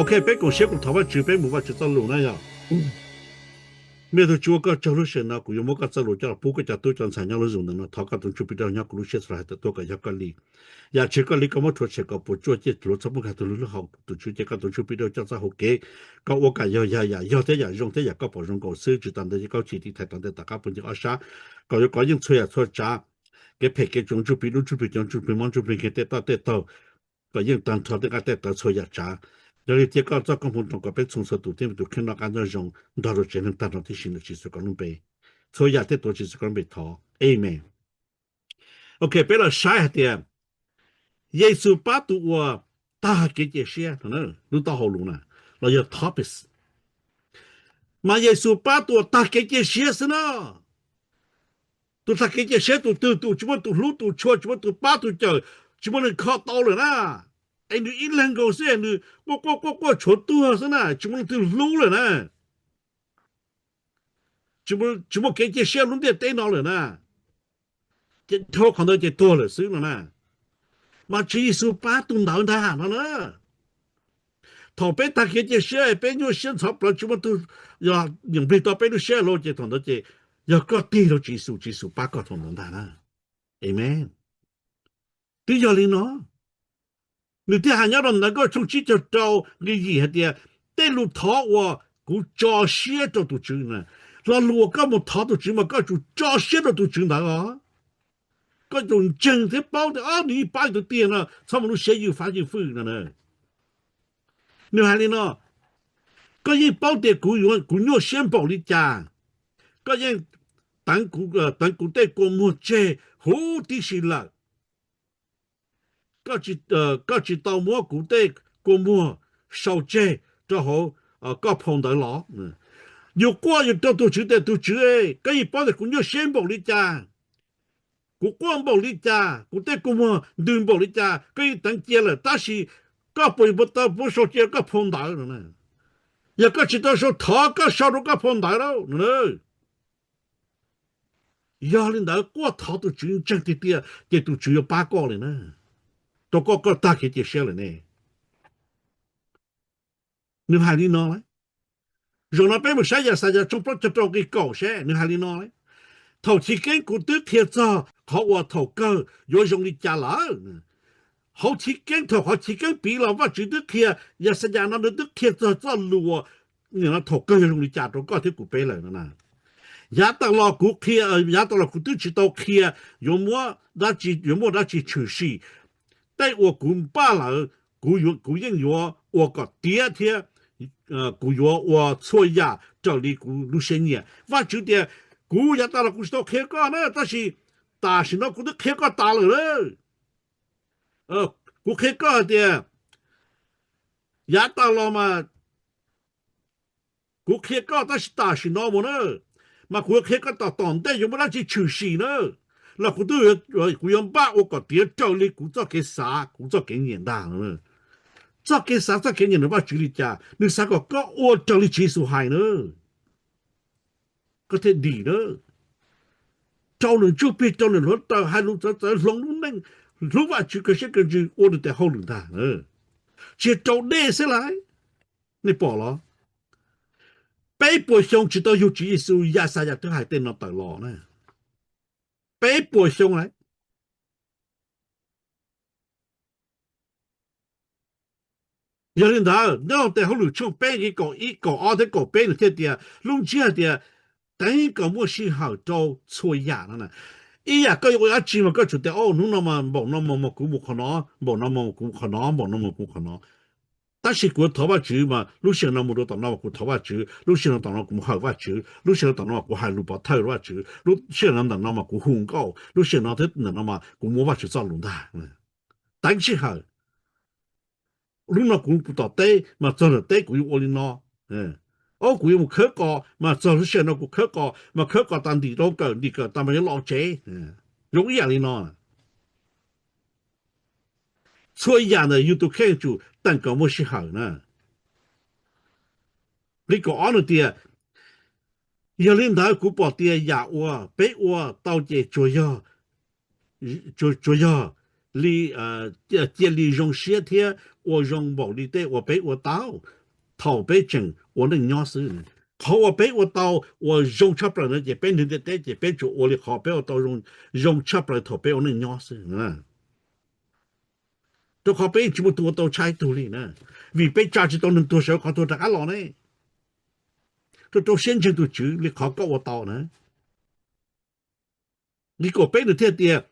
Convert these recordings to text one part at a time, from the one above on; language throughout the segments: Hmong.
Ok, peb koom siab koom thov Vajtswv, peb mus Vajtswv txoj lus na yog. Me tug Tswv ua koj tsaug, lub sij hawm no kuv yuav muab koj txoj lus coj los pub koj cov tub cov ntxhais nyob lub zos ntawm no, thov koj tus Ntsuj Plig Dawb nyob kuv lub siab txhua hais tuaj kom yog koj li. Yam tsis yog koj li koj muab rhuav tshem kom puas tsuaj ciaj luag txhob pub nkag tug lub hau, tus Tswv cia koj tus Ntsuj Plig Dawb coj txoj hau kev, koj ua kom yog yam yoog thiab yam zoo thiab yam koj pom zoo nkaus xwb, tsis tas ntawd koj tsis tiv thaiv tom ntej tom qab puag ncig ob sab, kom yuav kov yeej txhua yam txhua tsav, kev phem kev tsuas, Ntsuj Plig dub Ntsuj Plig cov, Ntsuj Plig mob Ntsuj Plig nkeeg tej toj tej taug, kom yeej tag nrho tej nqaij tej tawv txhua yam tsav. Yog li cia koj txoj koob hmoov roos kom peb txhua txhua tus thiab tus kheej noj qab nyob zoo nrog rau tsev neeg tag nrho tib si ntawm Tswv Yexus Koob lub npe. Txhua yam thiab tuav Tswv Yexus Koob lub npe thov, amen. Ok, peb los saib hais tias Yexus pab tus uas tag kev cia siab no, lub taub hau lus na, los yog topics. Mas Yexus pab tus uas tag kev cia siab xwb na. Tus tag kev cia siab tus twg? Tus tsis muaj tus hlub tus tshua, tsis muaj tus pab tus cawm, tsis muaj neeg kho tau lawm na. Es nws ib leeg nkaus xwb es nws quaj quaj quaj quaj tshuav tuag xwb na, tsis muaj leej twg hlub lawm na. Tsis muaj kev cia siab lub ntiaj teb no lawm na. Ces dhau qhov ntawd ces tuag lawm xwb no na. Mas Tswv Yexus pab tus ntawd ntag no na. Thaum peb tag kev cia siab, peb nyuaj siab ntxhov plawv, tsis muaj tus yog nyeem nplig tau peb lub siab lauj, ces thaum ntawd ces yog koj tig rau Tswv Yexus, Tswv Yexus pab koj thaum ntawd ntag na. Amen. Twb yog li no, nws thiaj hais nyob rau ntawv Nkauj tshooj tsib caug rau nqe yim hais tias, tej lus thov uas kuv tso siab rau tus Tswv na, lo lus uas koj mus thov tus Tswv mas koj tsum tso siab rau tus Tswv ntawd os. Koj tsum ntseeg thiab paub tias, o, nws yeej pab tus tiag no, txhob mus lub siab ywj fab ywj fwj no. Nws hais li no, koj yeej paub tias kuv, kuv nyuaj siab npaum li cas, koj yeej teev kuv tej kua muag tseg huv tib si lawm. Koj tsis tau muab kuv tej kua muag sau tseg rau hauv koj phau ntawv los. Yus quaj yus rau tus Tswv tias, tus Tswv, koj yeej paub tias kuv nyuaj siab npaum li cas, kuv quaj npaum li cas, kuv tej kua muag ntws npaum li cas, koj yeej teev cia lawm, tab sis koj puas yuav tau muab sau cia koj phau ntawv no? Yog koj tsis tau sau, thov koj sau rau koj phau ntawv lauj. Yog li ntawd quaj thov tus Tswv ntseeg tiag tiag ces tus Tswv yuav pab koj li na, rau koj, koj tag kev cia siab lawm ne. Nws hais li no lawm. Zaum no peb mus saib Yaxayas tshooj plaub caug rau nqe kaum seb nws hais li no lawm. Thaum chiv keeb kuv twb qhia txog qhov uas thaum kawg yuav zoo li cas lawm. Hauv chiv keeb, thaum qhov chiv keeb piv los Vajtswv twb qhia, Yaxayas no nws twb qhia txog txoj lus uas thaum kawg yuav zoo li cas rau koj thiab kuv peb lawm no na. Yav tas los kuv qhia, yav tas los kuv twb tsis tau qhia yuav muab, yuav muaj dab tsi tshwm sim. Tej uas kuv npaj lawm, kuv yeej yuav ua kom tiav thiab kuv yuav ua txhua yam raws li kuv lub siab nyiam. Vajtswv tias, kuv yav tas los kuv tsis tau qhia koj na, tab sis tam sim no kuv twb qhia koj tas lawm na. Kuv qhia koj hais tias, yav tas los mas kuv qhia koj, tab sis tam sim no mus na, mas kuv yuav qhia koj tom tom ntej yuav muaj dab tsi tshwm sim na, los kuv twb, kuv yuav npaj ua kom tiav raws li kuv txoj kev xav, kuv txoj kev nyiam ntag. Txoj kev xav txoj kev nyiam ntawm Vajtswv li cas? Nws xav kom koj ua raws li Tswv Yexus hais na, koj thiaj dim na. Rau nws ntsuj plig, rau nws hluav taws, hais lus txawv txawv, hloov lub neej, hlub Vajtswv kawg siab kawg ntsws, ua nws tes hauj lwm ntag. Tsis yog rau dej xwb lauj. Nej pom los? Peb puas xyoo tsis tau yug Tswv Yexus, Yaxayas twb hais tej no tawm los na. Peb puas xyoo lawm. Yog li ntawd, nyob hauv tes hauj lwm tshooj peb nqe kaum ib, kaum ob thiab kaum peb nws thiaj tias, lub ntsiab hais tias, teev kom muaj sij hawm rau txhua yam no na. Ib yam koj yuav ua dab tsi mas koj tsum tias, o, hnub no mas npaum no mas kuv mus qhov no, npaum no mas kuv mus qhov no, npaum no mas kuv mus qhov no. Tab sis kuv yuav thov Vajtswv mas lub sij hawm no mus rau tom no mas kuv thov Vajtswv, lub sij hawm no tom no kuv mus hawm Vajtswv, lub sij hawm no tom no mas kuv hais lus pov thawj rau Vajtswv, lub sij hawm no ntawm no mas kuv hu nkauj, lub sij hawm no thiab ntawm no mas kuv muab Vajtswv txoj lus ntag. Teev sij hawm. Hnub no kuv tom teb mas txog nram teb kuv yuav ua li no. Ob, kuv yuav mus khawb qos mas txog lub sij hawm no kuv khawb qos, mas khawb qos tas ntim rau kawm, ntim kawm tas mas yuav los tsev. Zoo ib yam li no. Txhua yam ntawm yus tus kheej tsum teem kom muaj sij hawm na. Nqe kaum ob nws tias, yog li ntawd kuv pom tias yam uas peb ua tau ces tsuas yog, tsuas yog li, cia li zoo siab thiab ua zoo npaum li tej uas peb ua tau thaum peb tseem ua neej nyob xwb. Qhov uas peb ua tau uas zoo tshaj plaws no ces peb nrhiav ntiaj teb ces peb tsuas ua li qhov peb ua tau zoo tshaj plaws thaum peb ua neej nyob xwb. Rau qhov peb tsis muaj tus ua tau tshaj ib tug li na, vim peb tsa tsis tau neeg tuag sawv qhov tuag rov qab los ne. Rau rau siab ntseeg tus Tswv li qhov koj ua tau na. Nqe kaum peb nws thiaj tias,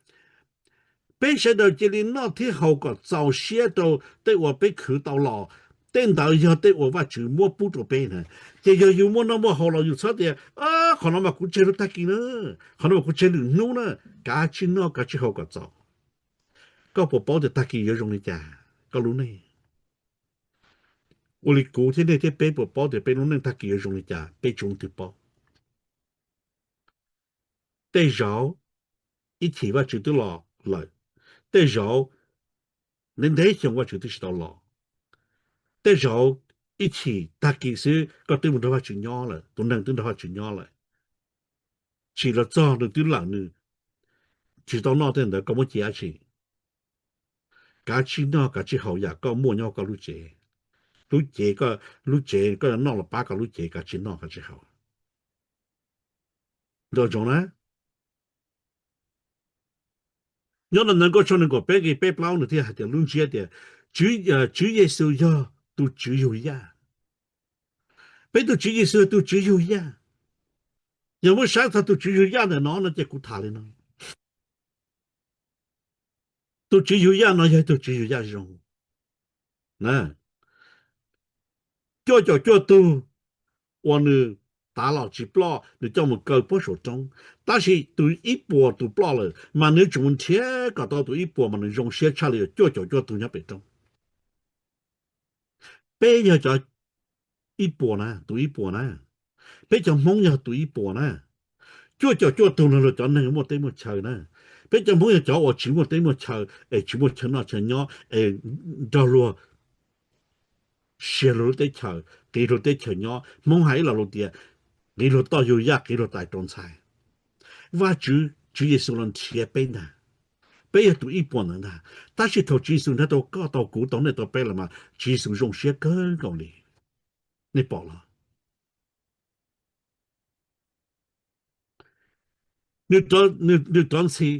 peb sawv daws cia li noj thiab haus kom txaus siab rau tej uas peb khwv tau los, tej ntawd yog tej uas Vajtswv muab pub rau peb na. Ces yog yus muaj noj muaj haus los yus txhob tias, qhov no mas kuv tseg lub tag kis na, qhov no mas kuv tseg lwm hnub na. Kav tsij noj kav tsij haus kom txaus. Koj puas paub tias tag kis yuav zoo li cas koj lub neej? Ua li kuv thiab nej thiab peb puas paub tias peb lub neej tag kis yuav zoo li cas? Peb tsis muaj leej twg paub. Tej zaum ib chim Vajtswv twb los lawm, tej zaum ntev ntev xyoo Vajtswv twb tsis tau los, tej zaum ib chim tag kis xwb koj twb mus nrog Vajtswv nyob lawm, tus neeg twb nrog Vajtswv nyob lawm. Tsim los txog nws twb lawm, nws tsis tau noj tej ntawd koj muab cia dab tsi? Kav tsij noj kav tsij haus yam koj muaj nyob koj lub cev. Lub cev, lub cev koj yuav noj los pab koj lub cev, kav tsij noj kav tsij haus. Nco ntsoov na, nyob ntawm Nkauj Tshooj nees nkaum peb nqe peb plaub nws thiaj hais tias lub ntsiab tias Tswv Yexus yog tus Tswv Yug Yaj. Peb tus Tswv Yexus yog tus Tswv Yug Yaj. Yog muab saib txog tus Tswv Yug Yaj ntawm no no ces kuv tham li no, tus Tswv Yug Yaj no yog tus Tswv Yug Yaj zoo. Cuaj caum cuaj tug uas nws tav los tsis ploj, nws coj mus kaw puag saum roob, tab sis tus ib puas tus ploj lawm mas nws tseem mus nrhiav kom tau tus ib puas mas nws zoo siab tshaj li cuaj caum cuaj tug nyob pem roob. Peb yog cov ib puas na, tus ib puas na. Peb cov Hmoob yog tus ib puas na. Cuaj caum cuaj tug no luag cov neeg muaj teb muaj chaw na. Peb cov Hmoob yog cov uas tsis muaj teb muaj chaw, es tsis muaj chaw noj chaw nyob, es nrog luag siav luag lub teb chaws, qiv luag teb chaws nyob. Hmoob hais ib lo lus tias qiv luag toj yug yaj, qiv luag tais rau ntxhais. Vajtswv, Tswv Yexus los nrhiav peb ntag. Peb yog tus ib puas ntawd ntag. Tab sis thaum Tswv Yexus nrhiav tau koj, tau kuv, tau nej, tau peb lawm mas Tswv Yexus zoo siab kawg nkaus li. Nej pom los? Nws rov ntxhi,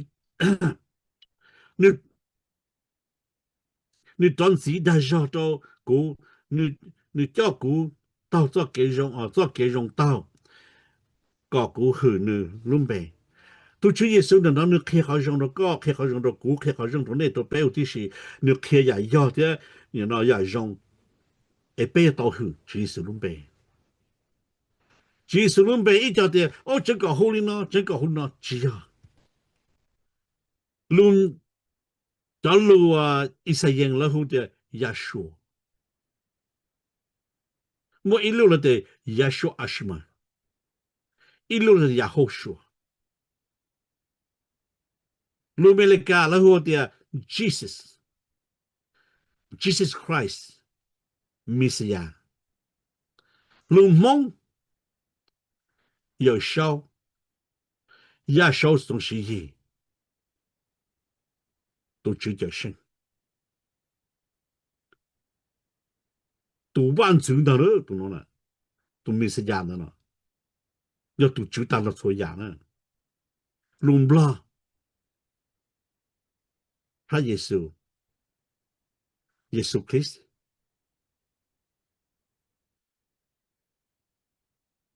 nws rov ntxiv dag zog rau kuv, nws coj kuv taug txoj kev zoo, txoj kev zoo taug, kom kuv hwm nws lub npe. Tus Tswv Yexus ntawm no nws qhia qhov zoo rau koj, qhia qhov zoo rau kuv, qhia qhov zoo rau nej, rau peb huv tib si. Nws qhia yam yog thiab yam zoo, es peb yuav tau hwm Tswv Yexus lub npe. Tswv Yexus lub npe ib co tias, o, tseev kom hu li no, tseev kom hu li no, tsis yog. Lus, cov lus Ixayees lawv hu tias Yahshua. Muaj ib lub lawv tias Yahshua Ashima, ib lub lawv tias Yahoshua. Lus Amelikas lawv hu tias Jesus, Jesus Christ, Messiah. Lus Hmoob, Yawm Saub, Yaj Saub Txoov Siv Yig, tus Tswv Cawm Seej. Tus vaj ntxwv ntag, tus no, tus Messiah ntag no, yog tus Tswv tag nrho txhua yam na. Lus Nplog, Phab Yexus, Yexus Khees,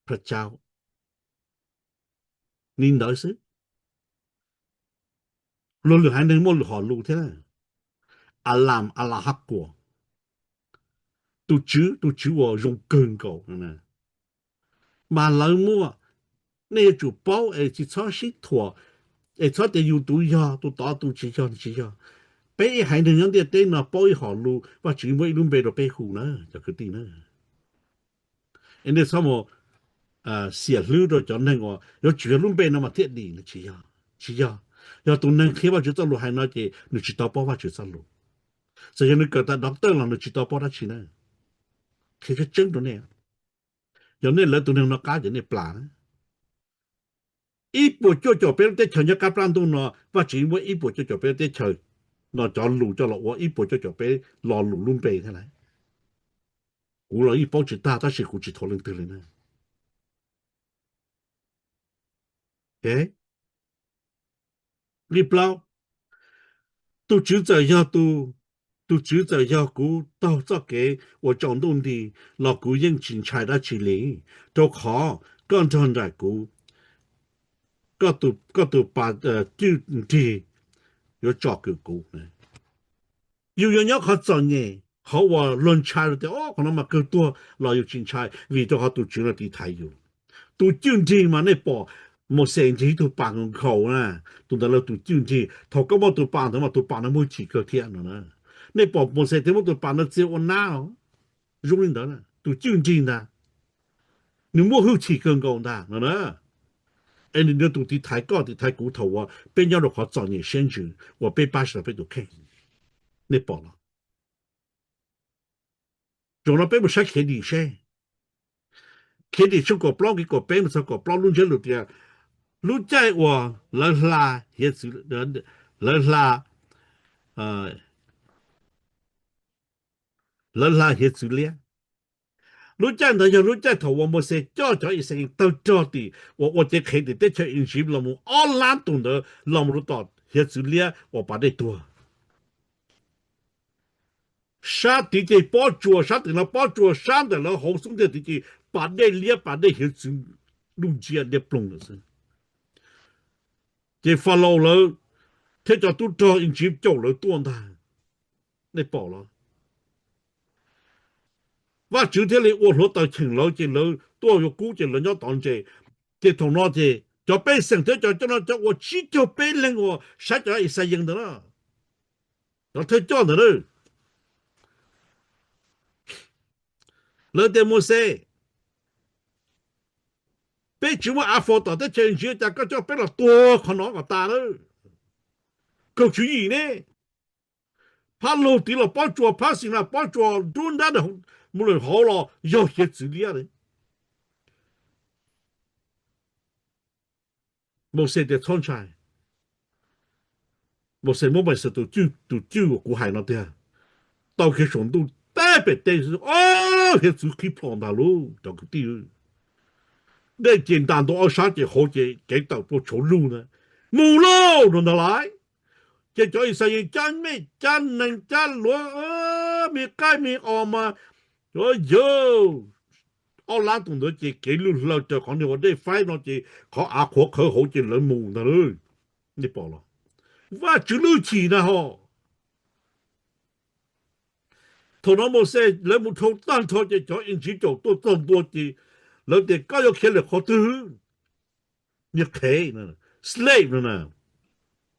Phab Caub, li ntawd xwb. Luag lwm haiv neeg muaj lwm hom lus thiab, Alam, Alahakua, tus Tswv, tus Tswv uas zoo kawg nkaus. Mas lawv muaj, nej yuav tsum paub es tsis txhob sib thuam, es txhob tias yus tus yog, tus tod tus tsis yog, tsis yog. Peb ib haiv neeg nyob ntiaj teb no paub ib hom lus, Vajtswv muab ib lub npe rau peb hu na cov kwv tij na. Es nej txhob mus xiam hlwb rau cov neeg uas yuav tsum yog lub npe no mas thiaj dim, tsis yog, tsis yog. Yog tus neeg qhia Vajtswv txoj lus hais no ces nws tsis tau paub Vajtswv txoj lus. Txawm yog nws kawm tag doctor los nws tsis tau paub dab tsi na. Qhia tseeb tseeb rau nej, yog nej lawv tus neeg no qab ces nej plam na. Ib puas cuaj caum peb lub teb chaws nyob qab plab ntuj no, Vajtswv muab ib puas cuaj caum peb lub teb chaws no cov lus coj los ua ib puas cuaj caum peb lo lus lub npe thiab lauj. Kuv los yeej paub tsis tag tab sis kuv tsis thuam leej twg li na. Li plaub, tus Tswv txawm yog tus, tus Tswv txawm yog kuv taug txoj kev uas tsaus ntuj nti los kuv yeej tsis ntshai dab tsi li, rau qhov koj nrog nraim kuv, koj tus pas cwj nrig yuav tsom kwm kuv. Yus yuav nyob qhov txom nyem, qhov uas luag ntshai tias o qhov no mas kawg tuag los yus tsis ntshai vim rau qhov tus Tswv no tiv thaiv yus. Tus cwj nrig mas nej pom Mauxes nrig ib tug pas nkhaus na, tus ntawd lawv tus cwj nrig. Thaum koj muaj tus pas ntawd mas tus pas no muaj hwj chim kawg thiab no na. Nej pom Mauxes thiaj muab tus pas no txia ua nab os. Zoo li ntawd, tus cwj nrig ntag, nws muaj hwj chim kawg nkaus ntag no na. Es nws yog tus tiv thaiv koj tiv thaiv kuv thaum uas peb nyob rau qhov txom nyem siab ntsws uas peb pab tsis tau peb tus kheej. Nej pom los? Zaum no peb mus saib Khiav Dim seb. Khiav Dim tshooj kaum plaub nqe kaum peb mus txog kaum plaub lub ntsiab lus tias lub caij uas lawv hla hiav txwv, lawv hla, lawv hla hiav txwv liab. Lub caij ntawd yog lub caij thaum uas Mauxes coj cov Ixayees tawg rog tim uas ua cev qhev tim teb chaws Iziv los mus ob lab tus ntawd los mus rau tom hiav txwv liab uas pas dej tuag. Sab tid ces pob tsuas, sab tim no pob tsuas, sab ntawm lawv hauv xub ntiag tid ces pas dej liab, pas dej hiav txwv ntuj ntsia liab ploog lawm xwb. Ces Falaus lawv thiab cov tub rog Iziv caum lawv tuaj ntag. Nej pom los? Vajtswv thiaj li ua hluav taws cheem lawv ces lawv tuaj yuav kub ces lawv nyob tod ntses. Ces thaum no ces cov pej xeem thiab cov coj no cov uas tsib caug peb leeg uas saib cov Ixayees ntawd na, cov thawj coj ntawd na, lawv tias Mauxes, peb tsis muaj av faus tom teb chaws Iziv cas koj coj peb los tuag qhov no kom tas na. Kaum tswv yim ne, phab laug tid los pob tsuas, phab Xinais pob tsuas, nruab nrab mus lawm hauv los yog hiav txwv liab li. Mauxes tias txhob ntshai. Mauxes muab Mauxes tus cwj, tus cwj uas kuv hais no tiag, tau kiag saum ntuj teb pem teb, o, hiav txwv qhib plho ntag lauj cov kwv tij. Dej ces ntas ntua ob sab ces hauv ces kev tawm pua tshauv lug ntag. Mus lauj no ntag lauj. Ces cov Ixayees cab mej cab nees cab luav, me qaib me os mas, yawg, ob lab tus ntawd ces kev lwj hlaw raws qhov niag ua dej faib no ces qhov av qhuav qhawv hauv ces lawv mus ntag lauj. Nej pom los? Vajtswv lub hwj chim ntag hos. Thaum no Mauxes lawv mus dhau tag nrho ces cov Iziv caum tuaj txog ntua ces lawv tias koj yuav khiav lawm qhov twg? Niag qhev, slave no na.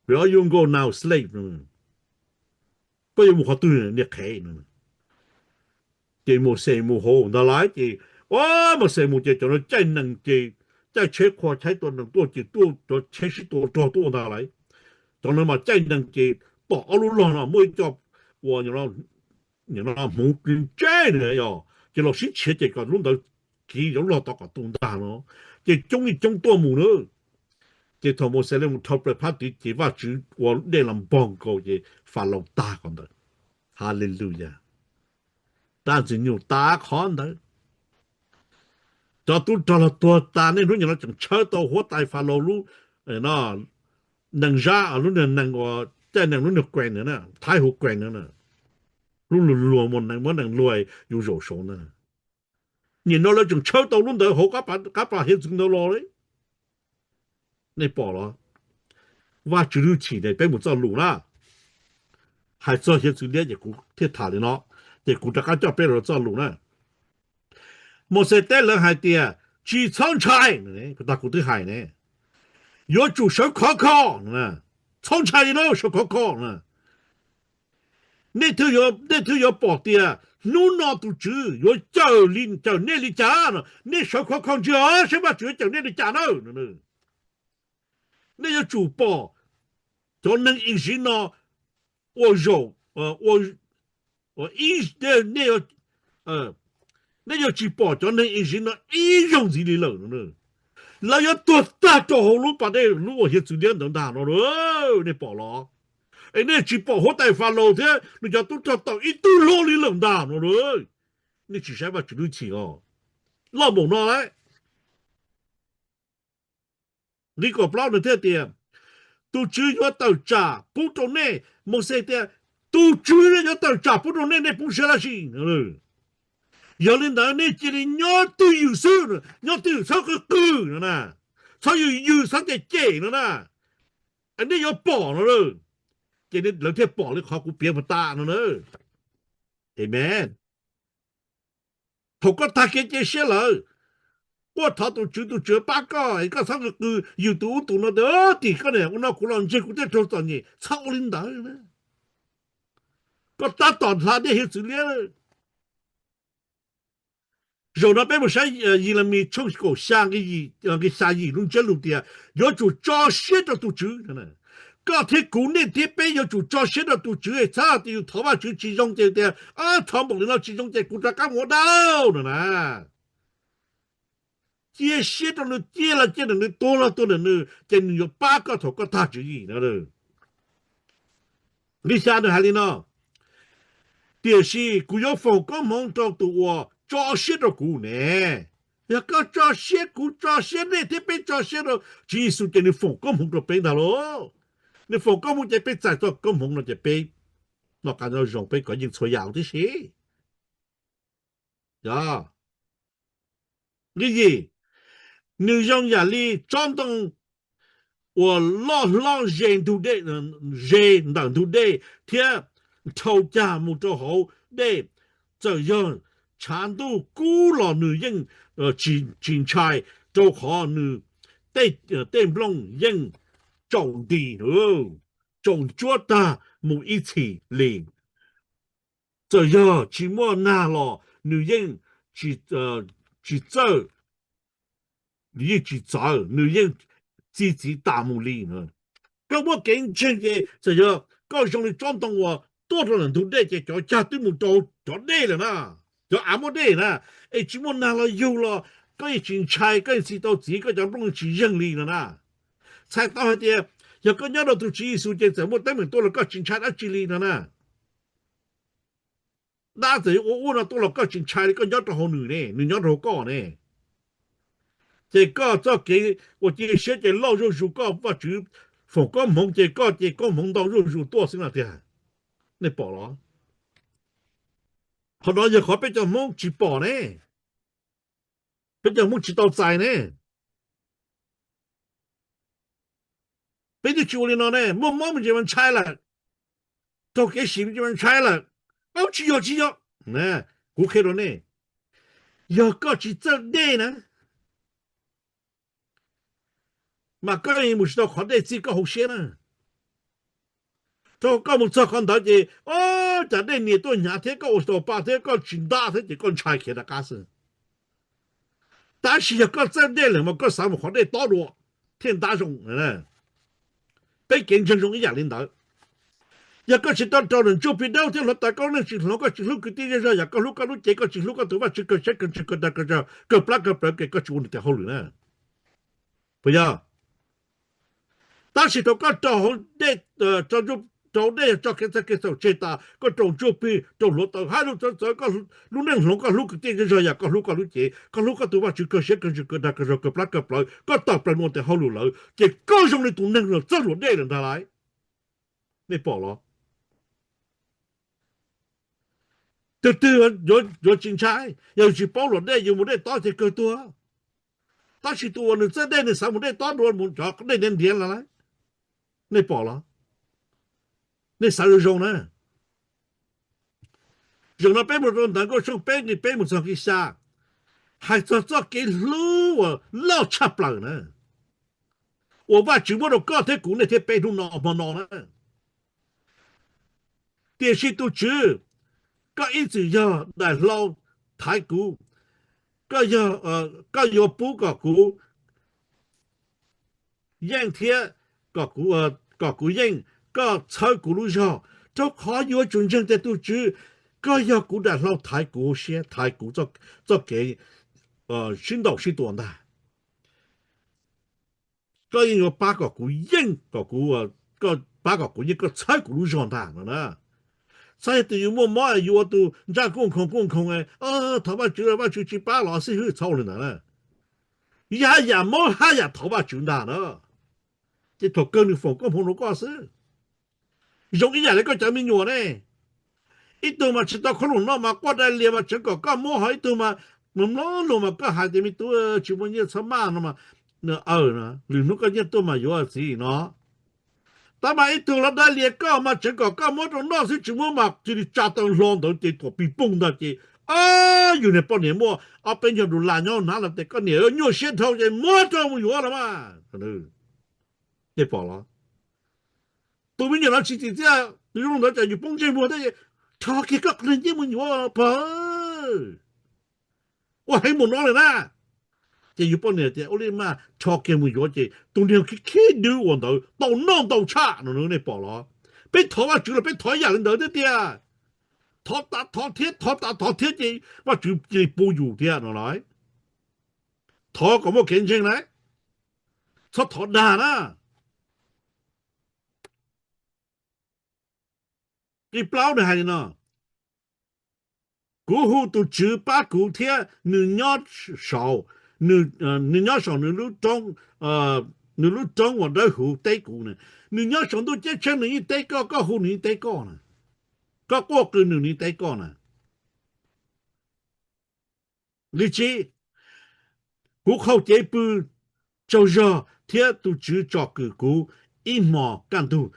Where are you go now, slave no? Koj yuav mus qhov twg niag qhev no? Ces Mauxes mus hauv ntag lauj ces, o, Mauxes mus ces cov no caij nees ces, caij tsheb qhua tsheb tua nees tuaj ces tuaj cov tsheb sib tua rog tuaj ntag lauj. Cov no mas caij nees ces tom ob lub log no muaj ib co ua hmuv ntseb na yog, ces los sib tshiav ces kom lub ntawd kiv cov lub log tod kom tu ntag no, ces coob ib coob tuaj mus na. Ces thaum Mauxes lawv mus dhau plaws phab tid ces Vajtswv ua dej los npog nkaus ces Falaus tag qhov ntawd. Haleluya. Dab Ntxwg Nyoog tas qhov ntawd. Cov tub rog los tuag tas, nej hnub nyoog no tseem tshawb tau huab tais Falaus lub nees zab, lub niag nees uas caij nees lub niag kues ntawd na, Thaib hu kues ntawd na, lub luag luag muab nees luag yus zaum saud ntawd. Nim no lawv tseem tshawb tau lub ntawd hauv qab pas hiav txwv ntawd los li. Nej pom los? Vajtswv lub hwj chim ne, peb mus txoj lus na. Hais txog hiav txwv liab ces kuv thiaj tham li no, ces kuv rov qab coj peb los txoj lus na. Mauxes teb lawv hais tias tsis txhob ntshai, tag kuv twb hais ne, yuav tsum sawv khov kho, txhob ntshai li no, sawv khov kho. Nej twb yuav pom tias hnub no tus Tswv yuav cawm li, cawm nej li cas no, nej sawv khov kho ntsia saib Vajtswv yuav cawm nej li cas na. Nej yuav tsum pom cov neeg Iziv no ua zaum, nej yuav tsis pom cov neeg Iziv no ib zaug ntxiv li lawm. Lawv yuav tuag tag rau hauv lub pas dej lub uas hiav txwv liab ntawd ntag no. Nej pom los? Es nej tsis pom huab tais Falaus thiab nws cov tub rog tawm ib tug hlo li lawm ntag no. Nej tsis saib Vajtswv lub hwj chim os. Loj npaum no lawm. Nqe kaum plaub nws thiaj tias, tus Tswv yuav tawm tsam pub rau nej. Mauxes tias, tus Tswv yuav tawm tsam pub rau nej, nej poob siab dab tsi? Yog li ntawd nej cia li nyob twj ywm xwb, nyob twj ywm txhob qw qw no na, txhob yws yws txhob cem cem no na, nej yuav pom no. Ces lawv thiaj pom li qhov kuv piav puas tas no na. Amen. Thaum koj tag kev cia siab lawm, quaj thov tus Tswv, tus Tswv pab koj, koj txhob qw qw yws tus ub tus no tias, tim koj niam ua no kuv los ntseg kuv thiaj raug txom nyem, txhob ua li ntawd na. Koj tab tom hla dej hiav txwv liab. Zaum no peb mus saib Yelemis tshooj kaum xya nqe xya yim lub ntsiab lus tias yuav tsum tso siab rau tus Tswv. Koj thiab kuv, nej thiab peb yuav tsum tso siab rau tus Tswv, txhob tias yus thov Vajtswv tsis zoo ces tias, thov npaum li no tsis zoo ces kuv rov qab mus ua dab no na. Cia siab rau nws, cia los cia ntawm nws, tuag los tuag ntawm nws, ces nws yuav pab koj thaum koj tag tswv yim no. Nqe xya nws hais li no, tiam sis kuv yuav foom koob hmoov rau tus uas tso siab rau kuv ne. Yog koj tso siab, kuv tso siab, nej thiab peb tso siab rau Tswv Yexus ces nws foom koob hmoov rau peb ntag lauj. Nws foom koob hmoov ces peb txais txoj koob hmoov no ces peb noj qab nyob zoo, peb kov yeej txhua yam tib si. Nqe yim, nws zoo yam li tsob ntoo uas loj hlob ze ntug dej, ze ntawm ntug dej thiab dhau cag mus rau hauv dej. Txawm yog tshav ntuj kub los nws yeej tsis ntshai, rau qhov nws tej nplooj yeej tsaus nti, tsaus ntsuab tag mus ib txhis li. Txawm yog tsis muaj nag los nws yeej tsis txawj, nws yeej tsis txawv, nws yeej txi txiv tas mus li. Koj muaj kev ntseeg ces txawm yog koj zoo li tsob ntoo uas tuaj rau ntawm ntug dej ces cov cag twb mus rau cov dej lawm na, cov av muaj dej na, es tsis muaj nag los yug los koj yeej tsis ntshai, koj yeej txi tau txiv, koj cov nplooj yeej tsis yeeg li no na. Txhais tau hais tias yog koj nyob rau tus Tswv Yexus ces txawm muaj teeb meem tuaj los koj tsis ntshai dab tsi li no na. Dab txawm yuav ua ub no tuaj los koj tsis ntshai li, koj nyob rau hauv nws ne, nws nyob rau hauv koj ne. Ces koj txoj kev uas cia siab ces loj zuj zus, koj Vajtswv foom koob hmoov ces koj ces koob hmoov ntau zuj zus tuaj xwb no tiag. Nej pom los? Qhov no yog qhov peb cov Hmoob tsis pom ne, peb cov Hmoob tsis tau txais ne. Peb twb tsis ua li no ne, muaj mob me ntsis mas ntshai lawm, raug kev sim me ntsis mas ntshai lawm. Aub, tsis yog, tsis yog. Kuv qhia rau nej, yog koj tsis txawj dej na, mas koj yeej mus tsis tau qhov dej txij koj hauv siab na. Rau koj mus txog qhov ntawd ces, o, cas dej nias tuaj hnyav thiab, koj ua tsis tau pa thiab, koj tsis ntab thiab ces koj ntshai khiav rov qab xwb. Tab sis yog koj txawj dej lawm mas koj xav mus qhov dej tob dua thiaj ntab zoo. Peb kev ntseeg zoo ib yam li ntawd. Yog koj tsis tau raug ntsuj plig dawb thiab hluav taws, koj lub neej tsis hloov, koj tsis hlub kwv tij zej zog yam koj hlub koj lub cev, koj tsis hlub koj tus Vajtswv kawg siab kawg ntsws kawg dag kawg zog kawg plab kawg plawv, ces koj tsis ua nws tes hauj lwm na. Puas yog? Tab sis thaum koj raug hauv dej, raug dej yog tso kev txhawj kev txhaum tseg tas, koj raug ntsuj plig, raug hluav taws, hais lus txawv txawv, koj lub neej hloov, koj hlub kwv tij zej zog yam koj hlub koj lub cev, koj hlub koj tus Vajtswv kawg siab kawg ntsws kawg dag kawg zog kawg plab kawg plawv, koj tawm plaws ua tes hauj lwm lawm, ces koj zoo li tus neeg uas txawj luam dej lawm ntag lauj. Nej pom los? Tus twg yuav tsis ntshai? Yog yus tsis paub luam dej, yus mus dej tob ces kawg tuag. Tab sis tus uas nws txawj dej nws xav mus dej tob dua, mus cov dej ntiav ntiav los lawm. Nej pom los? Nej xav zoo zoo na. Zaum no peb mus rau ntawv Nkauj tshooj peb nqe peb mus txog nqe xya, hais txog txoj kev hlub uas loj tshaj plaws na, uas Vajtswv muab rau koj thiab kuv, nej thiab peb hnub no hmo no na. Tiam sis tus Tswv, koj ib txwm yog daim hlau thaiv kuv, koj yuav pub kom kuv yeej thiab kom kuv yeej, koj txhawb kuv lub zog, rau qhov yuav tsum ntseeg tias tus Tswv, koj yog kuv daim hlau thaiv kuv siab, thaiv kuv txoj kev sib ntaus sib tua ntag. Koj yeej yuav pab kom kuv yeej, kom kuv, koj pab kom kuv nyiaj koj txhawb kuv lub zog ntag no na. Txhob yog tias yus muaj mob yus ua tus ntsaj kuj nkhoos kuj nkhoos, thov Vajtswv, Vajtswv tsis pab los xib hwb, txhob ua li ntawd na. Yam yam mob haj yam thov Vajtswv ntag na. Ces thaum kawg nws foom koob hmoov rau koj xwb. Zoo ib yam li koj cov me nyuam ne, ib tug mas tsis tau khaub ncaws noj mas quaj dai lias mas tseev kom koj muab, ho ib tug mas mloog mloog lus mas koj hais tias me tub tsis muaj nyiaj txhob maj no mas, aw, lwm hnub koj nyiaj tuaj mas yuav txiv no. Tab mas ib tug los dai lias koj mas tseev kom koj muab rau noj xwb tsis muab mas cia li tsa tau hlo ntawd ces thaum pig pooj ntag ces, yus niag poj niam muaj ob peb nyuag dollar nyob hauv hnab los tias koj niam nyuaj siab dhau ces muab rau mus yuav los mas. Nej pom los? Tus me nyuam no tsis tsim txiaj, tus zoo ntawd tsam yus poob ntsej muag thiab, rho kiag koj qhov niag nyiaj mus yuav pog, ua heev mus no lawm na. Ces yus poj niam tias ua li mas rho kiag mus yuav ces tus niag khib khib dwb ua ntawd tau noj ntau tshaj no nej pom los? Peb thov Vajtswv los peb thov ib yam li ntawd thiab tiag. Thov tas thov thiab, thov tas thov thiab ces Vajtswv cia li pub yus thiab no los. Thov kom muaj kev ntseeg na, txhob thov dag na. Nqe plaub nws hais li no, kuv hu tus Tswv pab kuv thiab nws nyob saum, nws nyob saum nws lub roob uas dawb huv teb kuv na. Nws nyob saum ntuj ceeb tsheej nws yeej teb koj, koj hu nws yeej teb koj na. Koj quaj qw nws nws yeej teb koj na. Nqe tsib, kuv qhau cev pw tsaug zog thiab tus Tswv tsom kwm kuv ib hmos kaj ntug.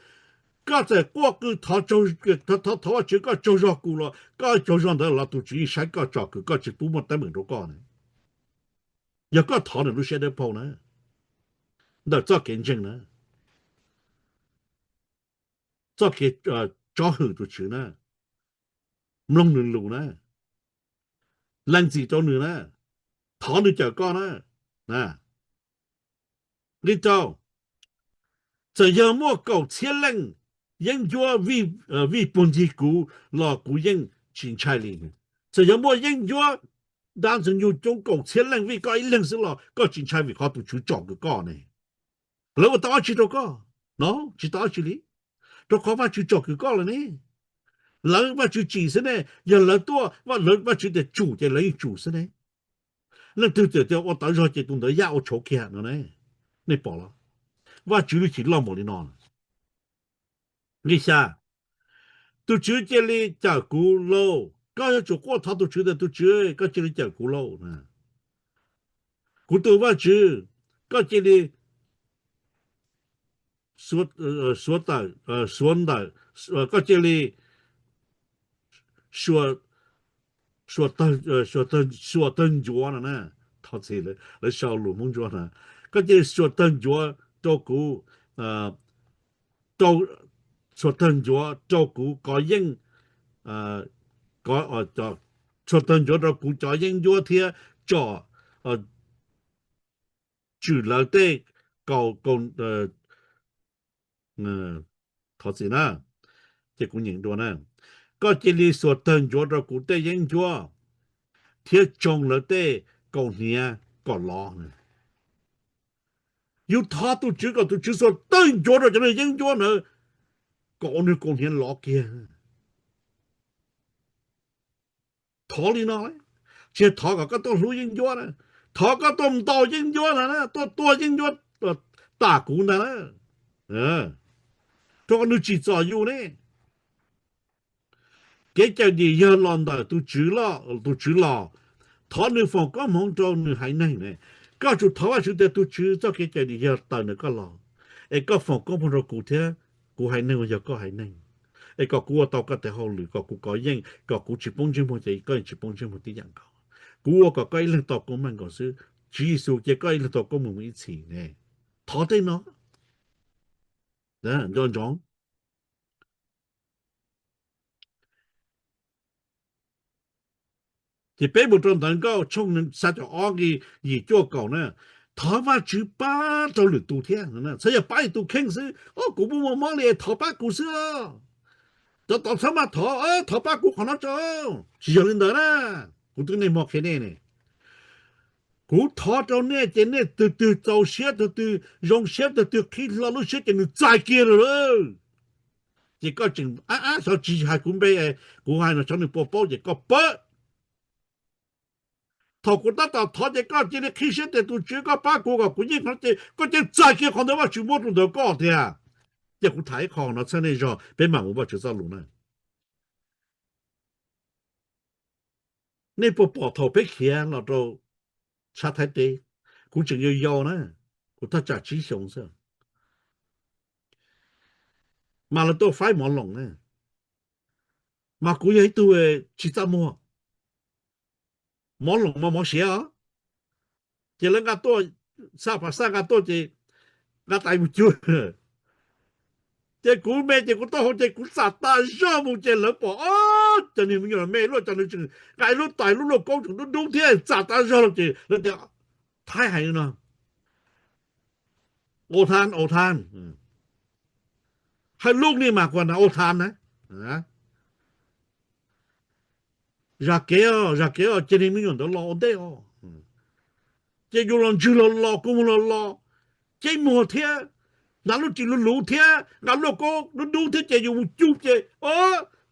Koj txawm quaj qw thov Vajtswv koj tsaug zog kuv los koj tsaug zog ntawd los tus Tswv yeej saib koj tsom kwm koj tsis pub muaj teeb meem rau koj na. Yog koj thov nws lub siab dawb paug na, ntawm txoj kev ntseeg na, txoj kev tsob hwm tus Tswv na, mloog nws lus na, lees txim rau nws na, thov nws cawm koj na. Nqe rau, txawm yog muaj kaum txhiab leej yeeb ncuab vij puag ncig kuv los kuv yeej tsis ntshai li. Txawm yog muaj yeeb ncuab dab ntxwg nyoog coob kaum txhiab leej vij koj ib leeg xwb los koj tsis ntshai vim qhov tus Tswv tsom kwm koj ne. Lawv ua tau dab tsi rau koj? No, tsis tau dab tsi li, rau qhov Vajtswv tsom kwm koj lawm ne. Lawv Vajtswv tsim xwb ne, yog lawv tuaj, Vajtswv tias tsum ces lawv yeej tsum xwb ne. Leej twg txawm tias ua tawv zog ces tus ntawd yaj ua tshauv kiag no ne. Nej pom los? Vajtswv lub cim loj npaum li no. Nqe xya, tus Tswv cia li cawm kuv lauj. Koj yuav tsum quaj thov tus Tswv tias tus Tswv koj cia li cawm kuv lauj. Kuv tus Vajtswv, koj cia li suav ntawm, koj cia li suav tawg ncuav no na. Thov txim, lawv sau lus Hmoob Ntsuab na. Koj cia li suav tawg ncuav rau kuv, suav tawg ncuav rau kuv kov yeej, suav tawg ncuav rau kuv cov yeeb ncuab thiab tsom tswm lawv tej kaus, thov txim na, ces kuv nyeem dua na. Koj cia li suav tawg ncuav rau kuv tej yeeb ncuab thiab tsoo lawv tej kaus hniav kom lov. Yus thov tus Tswv kom tus Tswv suav tawg ncuav rau cov niag yeeb ncuab ntawd kom ua nws kaus hniav lov kiag. Thov li no, tsis yog thov kom koj tuaj hlub yeeb ncuab na, thov koj tuaj ntaus yeeb ncuab ntag na, tuaj tua yeeb ncuab tas kuv ntag na. Rau qhov nws tsim txom yus ne. Kev cawm dim yog los ntawm tus Tswv los, thov nws foom koob hmoov rau nws haiv neeg ne. Koj tsum thov Vajtswv tias tus Tswv txoj kev cawm dim yog tawm ntawm koj los, es koj foom koob hmoov rau kuv thiab kuv haiv neeg uas yog koj haiv neeg, es kom kuv ua tau koj tes hauj lwm, kom kuv kov yeej, kom kuv tsis poob ntsej muag ces koj tsis poob ntsej muag tib yam nkaus. Kuv ua kom koj ib leeg tau koob meej nkaus xwb. Tswv Yexus cia koj ib leeg tau koob meej mus ib txhis ne. Thov tej no nco ntsoov. Ces peb mus rau Ntawv Nkauj tshooj xya caum ob nqe yim cuaj kaum na, thov Vajtswv pab rau lwm tus thiab, txhob yog pab ib tus kheej xwb, o kuv muaj mob li thov pab kuv xwb, cov tod txhob maj thov, thov pab kuv qhov no tso. Tsis yog li ntawd na, kuv twb niaj hmo qhia nej ne. Kuv thov rau nej ces nej tus twg txaus siab, tus twg zoo siab, tus twg qhib hlo lub siab ces nws txais kiag lawm lauj. Ces koj tseem ab ab xyov tsis hais kuv npe, kuv hais no xyov nws puas paub ces koj pab. Thaum kuv tab tom thov ces koj cia li qhib siab tias tus Tswv koj pab kuv kom kuv yeej qhov no ces koj cia li txais kiag qhov ntawd Vajtswv muab rau ntawd koj tiag. Ces kuv tham ib qho no txhawb nej zog peb mam mus Vajtswv txoj lus na. Nej puas pom thaum peb khiav los rau tshab Thaib teb, kuv tseem yau yau na, kuv thaj tsam tsib xyoos xwb, mas lawv tuaj faib mov loos na, mas kuv yog ib tug tsis txaj muag, mov loos mas mov siav os, ces lawv nqa tuaj, xa pas xaj nqa tuaj ces nqa tais mus cuag. Ces kuv me ces kuv taub hau ces kuv txam tas zog mus ces lawv pom, o, cov niag me nyuam me luaj cov nws tseem nqa ib lub tais lub lauj kaub tseem dub dub thiab txam tas zog los ces lawv tias, Thaib hais li no, ua than ua than, hais lub ni mas kuv na ua than na. Zam kev, zam kev os, ces niag me nyuam ntawd los ua ntej os. Ces yus los ntswg los los, kuv mus los los, ceeb muag thiab, hnav lub ris luv luv thiab, nqa lauj kaub dub dub thiab ces yus mus cug ces, o,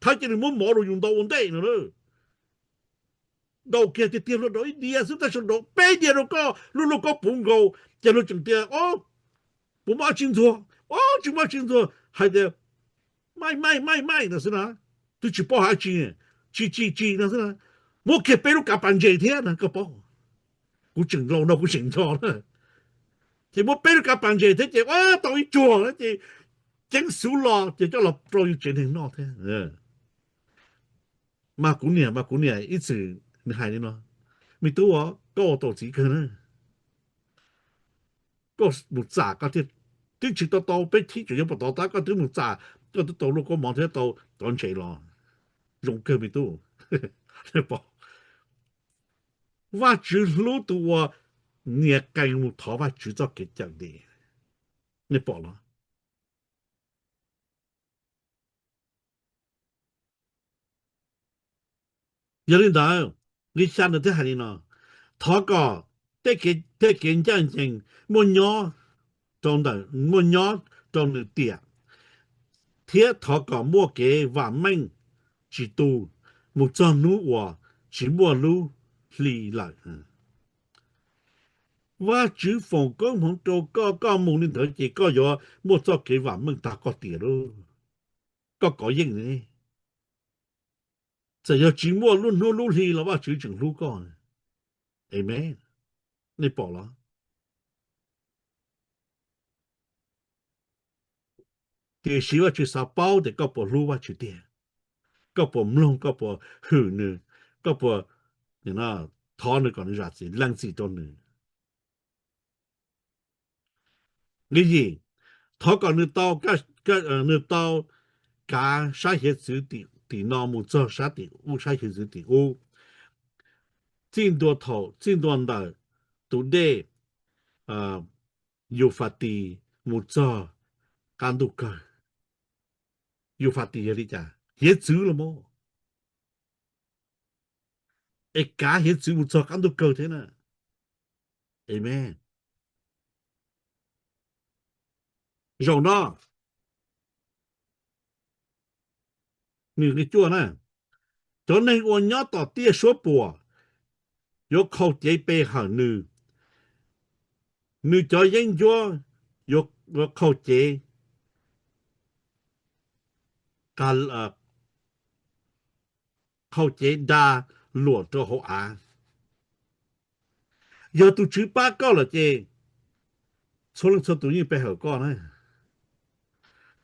Thaib ces nws muab mov rau yus ntau ua ntej no. Daus kiag tiag tiag luag daus ib diav xwb tab sis daus peb diav rau koj, luag lauj kaub puv nkaus, ces luag tseem tias, o, puas muaj dab tsi ntxuag, o, tsis muaj dab tsi ntxuag, hais tias, Maij maij maij maij no xwb na, twb tsis paub hais dab tsi, tsis tsis tsis no xwb na, muab kiag peb lub kav pas ntses thiab na koj paub. Kuv tseem laus no kuv tseem nco na, ces muab peb lub kav pas ntses thiab ces, o, tau ib tsuag na ces ceeb xuv los ces coj los rau yus tsev neeg noj thiab. Mas kuv niam, mas kuv niam ib txwm nws hais li no, Me tub, koj ua tau txiv kawg na, koj mus txam koj thiaj, twb tsis tau tau peb chib tseem yuav puas tov tab koj twb mus txam, koj twb tau lauj kaub mov thiab tau cov ntses los, zoo kawg me tub. Vajtswv hlub tus uas nias qees mus thov Vajtswv txoj kev cawm dim. Nej pom los? Yog li ntawd, nqe xya nws thiaj hais li no, Thov kom tej kev ncaj ncees muaj nyob rau ntawm, muaj nyob rau nws tiam, thiab thov kom muaj kev vam meej tsis tu mus txog hnub uas tsis muaj lub hli lawm. Vajtswv foom koob hmoov rau koj, koj mus li ntawd ces koj yuav muaj txoj kev vam meej tag koj tiam lauj. Koj kov yeej ne. Txawm yog tsis muaj lub hnub lub hli los Vajtswv tseem hlub koj. Amen. Nej pom los? Tiam sis Vajtswv xav paub tias koj puas hlub Vajtswv tiag, koj puas mloog, koj puas hwm nws, koj puas thov nws kom nws zam txim lees txim rau nws. Nqe yim, thov kom nws tau, nws tau kav sab hiav txwv tim no mus txog sab tim ub, sab hiav txwv tim ub, txij ntua thaum, txij ntua ntawm tus dej Yufatis mus txog qab ntuj kawg. Yufatis yog li cas? Hiav txwv los mas, es kav hiav txwv mus txog qab ntuj kawg thiab na. Amen. Zaum no, nws nqe cuaj na, cov neeg uas nyob tom tiaj suab puam yuav qhau cev pe hawm nws, nws cov yeeb ncuab yuav qhau cev, qhau cev da luam rau hauv av. Yog tus Tswv pab koj lawm ces txhua leej txhua tus yeej pe hawm koj na.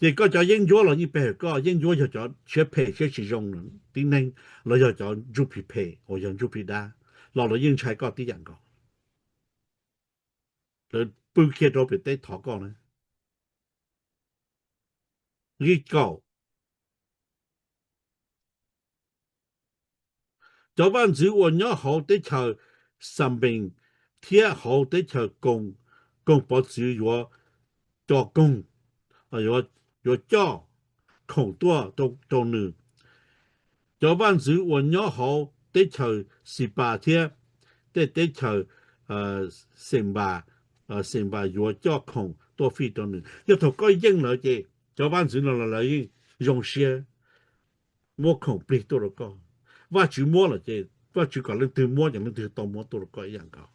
Ces koj cov yeeb ncuab los yeej pe hawm koj. Yeeb ncuab yog cov siab phem siab tsis zoo tib neeg, los yog cov ntsuj plig phem uas yog ntsuj plig dab, los lawv yeej ntshai koj tib yam nkaus. Lawv pw kiag rau pem teb thov koj na. Nqe kaum, cov vaj ntxwv uas nyob hauv teb chaws Xanpees thiab hauv teb chaws Koog, Koog Pov Txwv yuav co koog, yuav coj khoom tuaj rau nws. Cov vaj ntxwv uas nyob hauv teb chaws Xis Pas thiab tej teb chaws Xes Npas, Xes Npas yuav coj khoom tuaj fij rau nws. Yog thaum koj yeej lawv ces cov vaj ntxwv no los lawv yeej zoo siab muab khoom plig tuaj rau koj. Vajtswv muab lawm ces Vajtswv kom leej twg muab ces leej twg tau muab tuaj rau koj ib yam nkaus.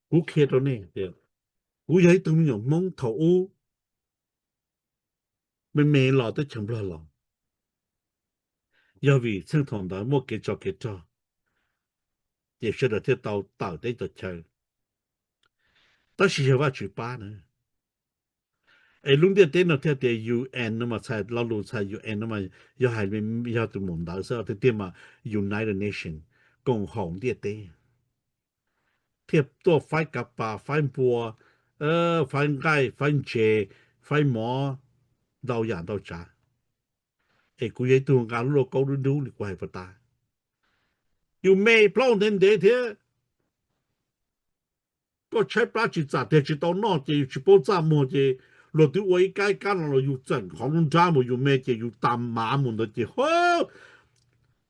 Kuv qhia rau nej tias kuv yog ib tug me nyuam Hmoob thaum ub me me los teb chaws Nplog los, yog vim txheej thaum ntawd muaj kev tsov kev rog, ces sawv daws thiaj tau tawm teb tawm chaw. Tab sis yog Vajtswv pab na. Es lub ntiaj teb no thiaj tias U N no mas txhais lo lus txhais U N no mas yog hais yog tus maum ntawv xwb, tiag tiag mas United Nations, koom haum ntiaj teb, thiaj tuaj faib kav pas, faib npua, faib nqaij, faib ntses, faib mov, ntau yam ntau tsav. Es kuv yog ib tug nqa lub lauj kaub dub dub li kuv hais puas tas. Yus me plaub ntev ntev thiab, koj tshaib plab tsis txam tiag tsis tau noj ces yus tsis paub txaj muag ces luag twb ua ib kab ib kab no los yus txawm qhov lub nrab mus yus me ces yus tas mav mus ntawd ces ho,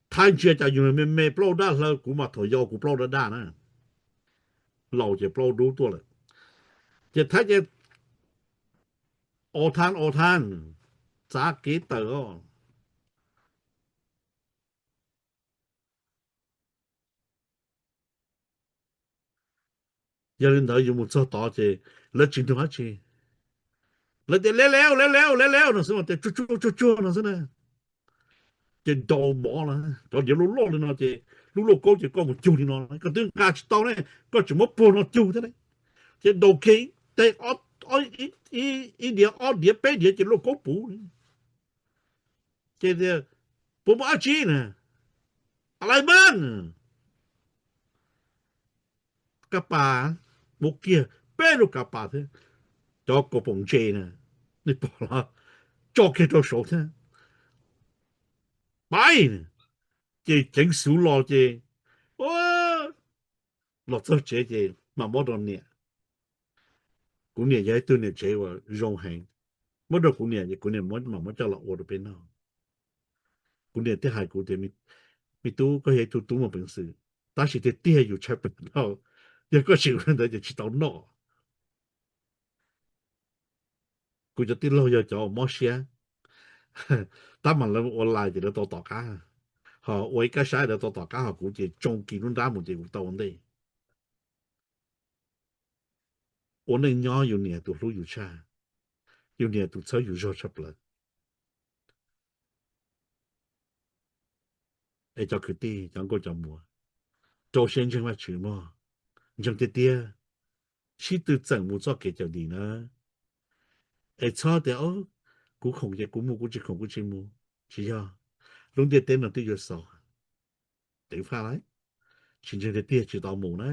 Thaib ntsia cas yus me me plaub daj hlaw, kuv mas thaum yau kuv plaub daj daj na, laus ces plaub dub tuaj lawm. Ces Thaib ces o than o than, txav kev tawm os. Yog li ntawd yus mus txog tod ces lawv tsis nug dab tsi, lawv tias le leu le leu le leu no xwb, tias tsuag tsuag tsuag tsuag no xwb na. Ces nrau mov na, cov diav loj loj li no ces lub lauj kaub ces koj mus cug li no, koj twb nqa tsis tau ne, koj tseem muab puag no cug thiab ne. Ces nrau kiag teg, ib diav ob diav peb diav ces lauj kaub puv. Ces tias puas muaj dab tsi na, a lai npab, kab pas, muab kiag peb lub kab pas thiab, cov kaus poom ntse na, nej pom los, tso kiag rau saud thiab, pais. Ces ceev xwv los ces los txog tsev ces mam muab rau niam. Kuv niam yog ib tug niam tsev uas zoo heev, muab rau kuv niam es kuv niam mam muab coj los ua rau peb noj. Kuv niam thiaj hais kuv tias, me tub, koj yog ib tug tub muaj peev xwm, tab sis tiag tiag yus tshaib plab dhau, yog koj tsis ua li ntawd ces tsis tau noj. Kuv cov tij laug yog cov mob siab, tab mas lawv ua lais ces lawv tau tom qab, ho ua ib kab sab lawv tau tom qab, ho kuv ces tsoo kis lub nrab mus ces kuv tau ua ntej. Ua neej nyob yus niam tus hlub yus tshaj, yus niam tus txhawb yus zog tshaj plaws. Es cov kwv tij, cov nkauj cov muam, rau siab ntseeg Vajtswv mog, ntseeg tiag tiag, sib tw txeem mus txoj kev cawm dim na. Es txhob tias, kuv khoom ces kuv mus, kuv tsis khoom kuv tsis mus. Tsis yog, lub ntiaj teb no twb yuav xaus, tev faj lawm, tsis ntseeg tiag tiag tsis tau mus na.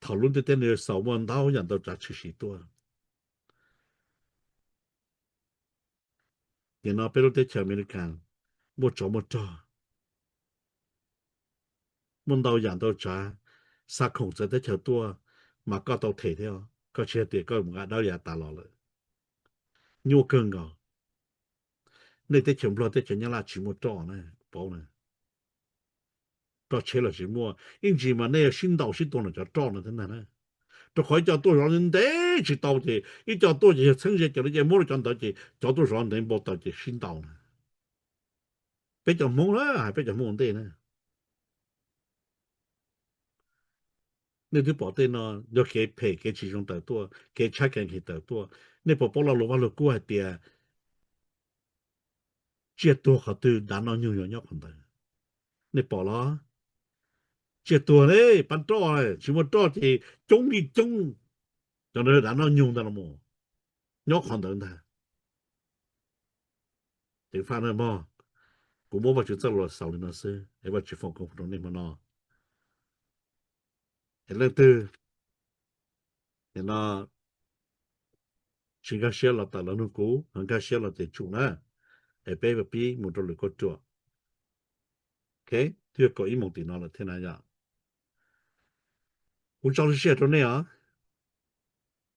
Thaum lub ntiaj teb no yuav xaus muaj ntau yam ntau tsav tshwm sim tuaj. Nim no peb lub teb chaws Amelikas muaj tsov muaj rog, muaj ntau yam ntau tsav, xa khoom txawv teb chaws tuaj, mas koj tau them thiab, koj tsis hais tias koj mus nqa dawb yav tas los lawm. Nyuaj kawg nkaus. Nej teb chaws Nplog teb chaws Nyab Laj tsis muaj roj na, paub na. Roj tsheb los tsis muaj, ib ntsis mas nej yuav sib ntaus sib tua nrog cov roj no thiab ntag na. Rau qhov ib co tuaj zov ntev tsis tau ces ib co tuaj ces yog txheeb ze cov lawv ces muab rau cov ntawd ces cov tuaj zov ntev npau taws ces sib ntaus na. Peb cov Hmoob na, hais peb cov Hmoob ua ntej na. Nej twb pom tej no yog kev phem kev tsis zoo tawm tuaj, kev tshaib kev nqhis tawm tuaj. Nej puas paub lo lus Vaj Lug Kub hais tias tsiaj tuag qhov twg dav noj nyug yuav nyob qhov ntawd? Nej pom los? Tsiaj tuag ne, pab roj, tsis muaj roj ces coob li coob, cov ntawd dav noj nyug ntag los mas, nyob qhov ntawd ntag. Ceev faj na mog, kuv muab Vajtswv txoj lus xaus li no xwb es Vajtswv foom koob hmoov rau nej hmo no. Es leej twg nim no tsis nkag siab los tawm los nug kuv, ho nkag siab los ces tsum na, es peb pib mus rau lwm kauj ruam, ok? Twb yog kaum ib moos tim no lawm thiab na yom. Kuv tso lub sij hawm rau nej os,